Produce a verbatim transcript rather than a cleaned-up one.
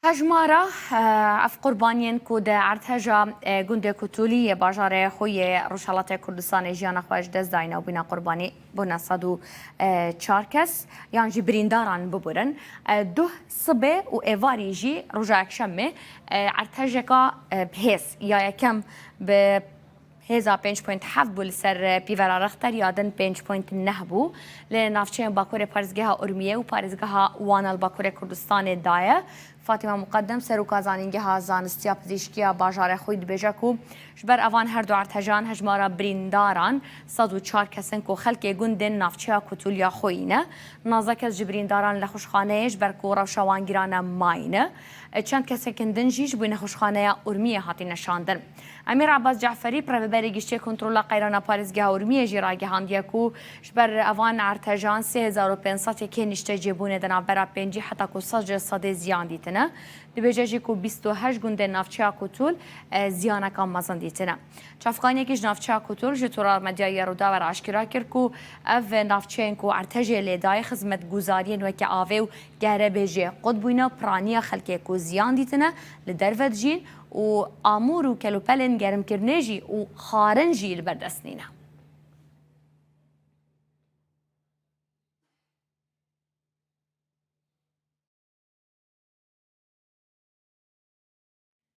Hejmara ev qurbaniyên ku di erdheja gundê Kutulî yê bajarê xwe yê Rojhelatê Kurdistanê jiyana xwe ji dest dayine û bûne qurbanî bûne sed û çar kes yan jî birîndaran biburin. Duh sibê û êvarî jî roja yekşemê erdhejeka bihêz ya yekem bi hêza pênc point heft bû li ser pîvera Rexter, ya din pênc point neh bû. Li navçeyên Bakurê parêzgeha Urmiyê û parêzgeha Wana li Bakurê Kurdistanê daye. Fatîma Muqeddem, seroka zanîngeha zanistiya pizîşkiya bajarê xwe dibêje ku ji ber evan her du erdhejan hejmara birîndaran sed û çar kes in ku xelkê gundên navçeya Kutulya xweyî ne. Nozdeh kes ji birîndaran li nexweşxaneyê ji ber ku rewşa wan giran e mayîne. Çend kesekên din jî ji bo nexweşxaneya Urmiyê hatîne şandin. Emîr Abbas Caferî, rêveberê giştê kontrola qeyrana parêzgeha Urmiyê jî ragihandiye ku ji ber evan erdhejan sê hezar û pênc sed yekê niştecêbûnê di navbera pêncî heta ku sed ji sedê ziyan dîtine. Dibêje jî ku bîst û heşt gundên navçeya Kutûl, e, ziyaneka mezin dîtine. Çavkaniyekî ji navçeya Kutûl ji Tural Medyayê Rûdaw re aşkera kir ku ev navçeyên ku erdhejê lê dayê xizmetguzariyên weke avê û gerebêjê qut bûyne, piraniya xelkê ku ziyan dîtine li derve dijîn û amûr û kelûpelên germkirinê jî û xwarin jî li ber dest nîne.